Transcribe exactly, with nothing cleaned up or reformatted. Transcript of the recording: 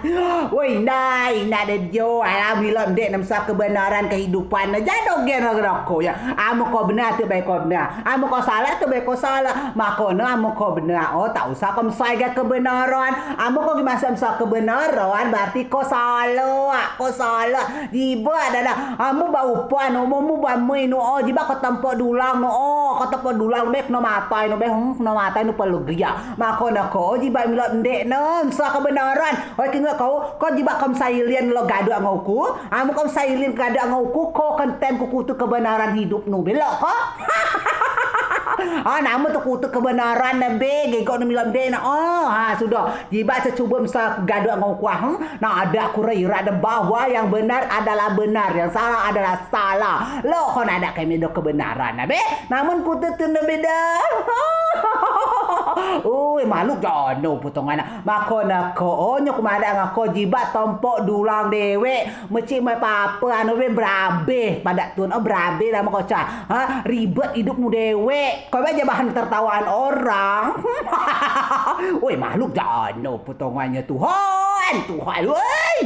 Woi, indai, indai de jo, alam ilok mdek ne mesoa kebenaran kehidupan ne. Jano gen roko yo. Amen ko benar, tu bae ko benar. Amen ko salah, tu bae ko salah. Mako ne amen ko benar, o, tak usah ko mesoa igai kebenaran. Amen ko gi masiak mesoa kebenaran, berarti ko salah, ko salah. Jibeak dada. Amen ba upan, amen ba mei nu, o, jibeak ko tempok dulang nu, o, ko tempok dulang nu be keno matai nu be, hmm, keno matai nu pelegia. Mako ne ko jibeak milok mdek ne mesoa kebenaran. Oi, kengo ko, ko jibeak ko mesoa ilian lok gadok ngen uku. Amen ko mesoa ilian gadok ngen uku, ko kentem ku kute kebenaran hidup nu belok ko. Ha, namen tu kute kebenaran ne be, gegok ne milok mdek ne. O, ha, sudo. Jibeak cecubut mesoa gadok ngen uku, ah, hmm. Nah, ade ku rei ira de bahwa yang benar adalah benar, yang salah adalah salah. Lok ko nadeak keme do kebenaran ne be. Namen kute tun ne be da. Ui, makhluk jano potongan ne. Mako ne ko, o, nyo ku madeak ngen ko jibeak tempok dulang dewek. Mecik mai papa anu be berabe padeak tun, o, berabe lah mako ca. Ha, ribet hidup nu dewek. Ko be je bahan tertawaan orang. Ui, makhluk jano potongan ne, Tuhan, Tuhan, woi.